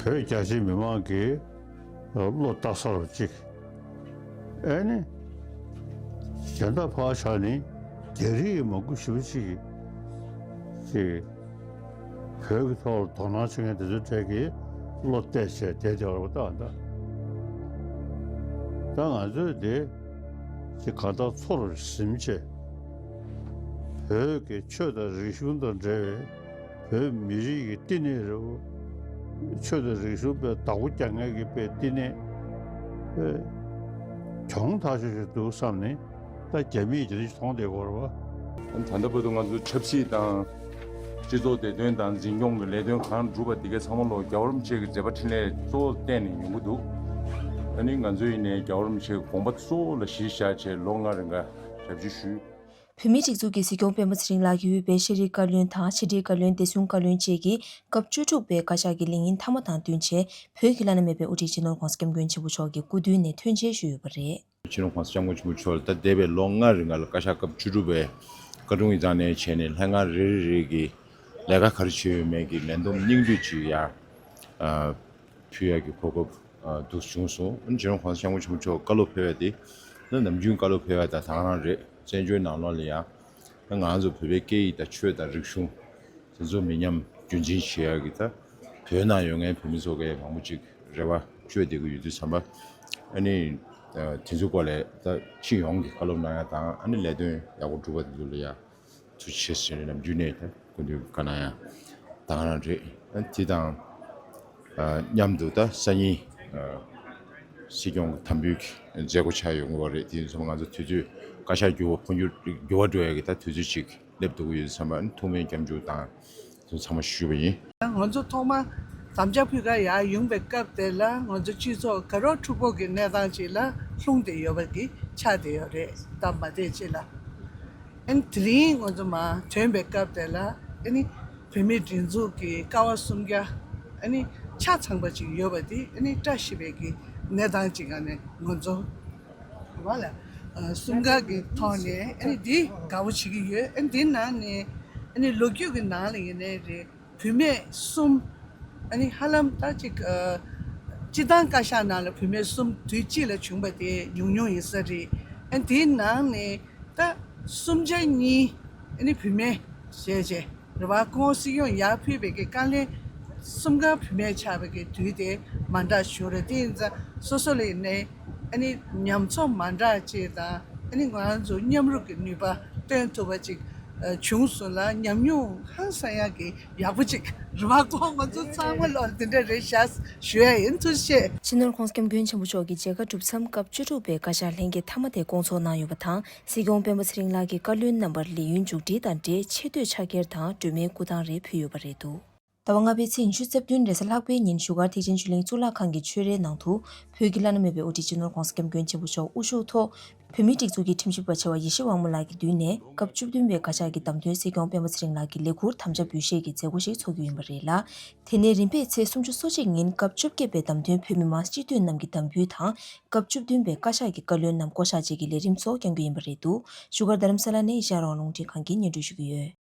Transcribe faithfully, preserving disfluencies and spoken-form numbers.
བོད་རྒྱ་ཆེ་མི་མང་གིས་བློ་བཏགས་ས་རུ་གཅིག་ཨེ་ནི། གཞན་དག་ཕར་བཞག་ནི་རྒྱ་རིགས་མང་པོ་ཞེ་པོ་ཅིག་གིས་ཅིག་བོད་ཀྱི་ཐོག་ལ་དོ་སྣང་བྱེད་མཁན་དེ་ཚོའི་གྲས་ཀྱིས་བློ་གཏད་བྱས་བསྡད་བསྡད་པ་རེད་པ། ད་ད་ད་ང་ཚོས་དེ་ཅིག་གང་ལྟར་ཚུར་ཟིན་བྱས། བོད་ཀྱི་ཆོས་དང་རིག་གཞུང་དང་འབྲེལ་བའི་བོད་མི་རིགས་ཀྱི་བསྟི་གནས་རེད་པ། ཆོས་དང་རིག་གཞུང་དཔེ་བདག་པོ་རྒྱག་མཁན་གྱི་དཔེ་བསྟི་གནས་དཔེ་གྱོང་ཐག་ཆོད་ཅིག་འདུག་བསམ་ནས། ད་རྒྱ་མིས་དེ་འདྲ་ཞིག་མཐོང་བསྡད་ཀྱི་ཡོད་རེད་པ། ད་ལྟ་བར་དུ་ང་ཚོ་ཆབ་སྲིད་དང་སྤྱི་ཚོགས་བདེ་དོན་དང་འཛིན་སྐྱོང་གི་ལས་དོན་གང་བསྒྲུབས་པ་དེ་གའི་ཚང་མ་ལོ་རྒྱལ་བ་རིན་པོ་ཆེ་གི་མཛད་པ་འཕྲིན་ལས་གཙོ་བོར་བསྟན་ནས་ཡོང་གི་འདུག་ཨ་ནི་ང་ཚོ་ཡིན་ནའི་རྒྱལ་བ་རིན་པོ་ཆེ་གི་དགོངས་པ་གཙོ་བོ་ལ་གཞི་བཞག་བྱས་ལོ་ལྔ་རིང་ག་ཞབས་ཕྱི་ཞུས། བོད་མིའི་སྒྲིག་འཛུགས་ཀྱི་སྲིད་སྐྱོང་སྤེན་པ་ཚེ་རིང་ལགས་ཀྱིས་དབུས་པའི་ཤེས་རིག་བཀའ་བློན་དང་ཕྱི་དྲིལ་བཀའ་བློན། བདེ་སྲུང་བཀའ་བློན་བཅས་ཀྱི་སྐབས་བཅུ་དྲུག་པའི་བཀའ་ཤག་གི་ལས་ཉིན་མཐའ་མ་དང་བསྟུན་བྱས། བོད་ཀྱི་བླ་ན་མེད་པའི་དབུ་ཁྲིད་སྤྱི་ནོར་༧གོང་ས་༧སྐྱབས་མགོན་ཆེན་པོ་མཆོག་གི་སྐུ་མདུན་ནས་ཐོན་འཆར་ཞུས་ཡོད་པ་རེད། སྤྱི་ནོར་༧གོང་ས་༧སྐྱབས་མགོན་ཆེན་པོ་མཆོག་ལ་ད་འདས་པའི་ལོ་ལྔ་རིང་ལ་བཀའ་ཤག་སྐབས་བཅུ་དྲུག་པའི་བཀའ་དྲུང་ཡིག་ཚང་ནས་བྱས་ནས་ལྷན་ཁང་རེ་རེ་རེ་གི་ལས་ཀ་ག་རེ་བྱས་ཡོད་མེད་ཀྱི་ལས་བསྡོམས་སྙིང་བསྡུས་ཅིག་ཡར་ཨ་ཕུལ་ཡག་གི་གོ་སྐབས་ཨ་འདུག་བྱུང་སོང་། ཨ་ནི་སྤྱི་ནོར་༧གོང་ས་༧སྐྱབས་མགོན་ཆེན་པོ་མཆོག་བཀའ་སློབ་ཕེབས་པ་དེ་ད་ནམ་རྒྱུན་བཀའ་སློབ་ཕེབས་པ་དང་དེ་ག་རང་རེད། བཙན་བྱོལ་ནང་ལོགས་ལ་ཡང་ད་ང་ཚོ་བོད་པའི་སྐད་ཡིག་དང་ཆོས་དང་རིག་གཞུང་དེ་ཚོ་མི་ཉམས་རྒྱུན་འཛིན་བྱེད་ཡག་གི་ད་བོད་ནང་ཡོད་མཁན་བོད་མི་ཚོ་གིས་མང་པོ་ཅིག་རེ་བ་བཅོལ་བསྡད་ཀྱི་ཡོད་དུས་ཙམ་པ། ཨ་ནི་ཨ་དེ་ཚོའི་སྐོར་ལ་ད་སྤྱི་ཡོངས་ཀྱི་བཀའ་སློབ་གནང་ཡག་དང་། ཨ་ནི་ལས་དོན་ཡག་པོ་སྒྲུབ་པ་དེ་ཚོ་ལ་ཡང་ཐུགས་རྗེ་ཆེ་ཟེར་ནས་ནམ་རྒྱུན་ནས་ད་སྐུ་མདུན་བཀའ་གནང་ཡག་ད་ག་རང་རེད། ཨ་དེ་དང་ཨ་མཉམ་དུ་ད་སང་ཉིན་ཨ་སྲིད་སྐྱོང་གི་དམ་འབུལ་གྱི་མཛད་སྒོ་ཆགས་ཡོང་གི་ཡོད་རེད། དེ་ཡིན་ཙང་ང་ཚོ་དུས་ཚོད་བཀའ་ཤག་འགྱུར་བ་འཕོ་འགྱུར་འགྱུར་བ་འགྲོ་ཡག་གི་ད་དུས་ཚོད་ཅིག་སླེབས་འདུག་གི་ཡོད་ཙང་། ཨ་ནི་ཐུགས་སྨོན་སྐྱབས་འཇུག་དང་དེ་ཚོ་ཚང་མ་ཞུས་པ་ཡིན། ང་ཚོ་ཐོག་མ་དམ་བཅའ་ཕུལ་ག་ཡར་ཡོང་པའི་སྐབས་དེ་ལ་ང་ཚོ་སྤྱི་ཚོགས་དགའ་རབ་འཁྲུག་པོ་གི་གནས་སྟངས་ཅིག་ལ་ལྷུང་བསྡད་ཡོད་པ་གི་ཆགས་བསྡད་ཡོད་རེད། སྟབས་མ་བདེ་ཅིག་ལ། ཨ་ནི་དེ་རིང་ང་ཚོ་མར་ཐོན་པའི་སྐབས་དེ་ལ་ཨ་ནི་བོད་མིའི་སྒྲིག་འཛུགས་ཀྱི་ཀ་བ་སུམ་བརྒྱ་ཨ་ནི་ཆ་ཚང་པ་ཅིག་ཡོད་པ་དེ་ཨ་ནི་བཀྲ་ཤིས་པའི་གི་གནས་སྟངས་ཅིག་ག་ནས་ང་ཚོ་བ་ལ་ཨ་སུམ་ཀ་གི་ཐོག་ནས་ཨ་ནི་འདི་དགའ་པོ་བྱེད་ཀྱི་ཡོད། ཨ་ནི་འདི་ནང་ནས་ཨ་ནི་ལོ་རྒྱུས་ཀྱི་ནང་ལ་ཡིན་ནའི་རེད། བུད་མེད་གསུམ། ཨ་ནི་ཧ་ལམ་ད་ཅིག་ཨ་སྤྱི་བཏང་བཀའ་ཤག་ནང་ལ་བུད་མེད་གསུམ་དུས་གཅིག་ལ་བྱུང་པ་དེ་ཉུང་ཉུང་ཡིན་ས་རེད། ཨ་ནི་དེའི་ནང་ནས་ད་གསུམ་ཆ་གཉིས་ཨ་ནི་བུད་མེད་བྱས་བྱས་རེད་བ། སྐུ་ངོ་སྲིད་སྐྱོང་ཡར་ཕུལ་བའི་གི་བཀའ་བློན་གསུམ་ཀ་བུད་མེད་ཆགས་པའི་གི་དུས་དེ་མ་འདྲ་ཞིག་རེད། དེ་ཡིན་ཙང་སོ་སོ་ལ་ཡིན་ནའི་ཨ་ནི་ཉམས་ཚོར་མ་འདྲ་ཅིག་དང་། ཨ་ནི་ང་རང་ཚོ་མཉམ་རུབ་ཀྱི་ནུས་པ་སྟོན་ཐུབ་པ་ཅིག་ཨ་བྱུང་སོང་ལ། ཉམས་མྱོང་ཧང་སང་ཡག་གི་ཡག་པོ་ཅིག་རེད་བ། ཁོང་ང་ཚོ་ཚང་མ་ལོ་དེ་འདྲ་རེད་ཤག་ཞུ་ཡ་ཡིན། ཐུགས་རྗེ་ཆེ། སྤྱི་ནོར་༧གོང་ས་༧སྐྱབས་མགོན་ཆེན་པོ་མཆོག་གི་མཇལ་ཁ་གྲུབ་མཚམས་སྐབས་བཅུ་དྲུག་པའི་བཀའ་ཤག་ལྷན་རྒྱས་མཐའ་མ་དེ་བསྐོང་ཚོགས་གནང་ཡོད་པ་དང་། སྲིད་སྐྱོང་སྤེན་པ་ཚེ་རིང་ལགས་ཀྱི་བཀའ་བློན་རྣམ་པར་ལས་ཡུན་མཇུག་སྒྲིལ་དང་འབྲེལ་ཆེ་བསྟོད་ཕྱག་འཁྱེར་དང་སྒྲོལ་མའི་སྐུ་ཐང་རེ་ཕུལ་ཡོད་པ་རེད་འདུག་ཟླ་བ་ལྔ་པའི་ཚེས་ཉི་ཤུ་རྩ་བདུན་རེས་གཟའ་ལྷག་པའི་ཉིན་བཞུགས་སྒར་ཐེག་ཆེན་ཆོས་གླིང་གཙུག་ལག་ཁང་གི་ཆོས་རའི་ནང་དུ་བོད་ཀྱི་བླ་ན་མེད་པའི་དབུ་ཁྲིད་སྤྱི་ནོར་༧གོང་ས་༧སྐྱབས་མགོན་ཆེན་པོ་མཆོག་དབུ་བཞུགས་ཐོག་བོད་མིའི་སྒྲིག་འཛུགས་ཀྱི་ཁྲིམས་ཞིབ་པ་ཆེ་བ་ཡེ་ཤེས་དབང་མོ་ལགས་ཀྱི་མདུན་ནས་སྐབས་བཅུ་བདུན་པའི་བཀའ་ཤག་གི་བདམས་ཐོན་སྲིད་སྐྱོང་སྤེན་པ་ཚེ་རིང་ལགས་ཀྱི་ལས་འཁུར་དམ་བཅའ་འབུལ་བཞེས་ཀྱི་མཛད་སྒོ་ཞིག་འཚོགས་རྒྱུ་ཡིན་པ་རེད་ལ། དེ་ནས་རིམ་པས་ཚེས་སུམ་ཅུ་སོ་གཅིག་ཉིན་སྐབས་བཅོ་བརྒྱད་པའི་བདམས་ཐོན་བོད་མི་མང་སྤྱི་འཐུས་རྣམས་ཀྱི་འདེམས་འབུལ་དང་། སྐབས་བཅུ་བདུན་པའི་བཀའ་ཤག་གི་བཀའ་བློན་རྣམས་བསྐོ་གཞག་བཅས་ཀྱི་ལས་རིམ་ཚོ་བསྐྱང་རྒྱུ་ཡིན་པ་རེད་འདུག་བཞུགས་སྒར་རྡ་རམ་ས་ལ་ནས་ཨེ་ཤེ་ཡ་རང་དབང་རླུང་འཕྲིན་ཁང་གིས་སྙན་སྒྲོན་ཞུ་གི་ཡོད།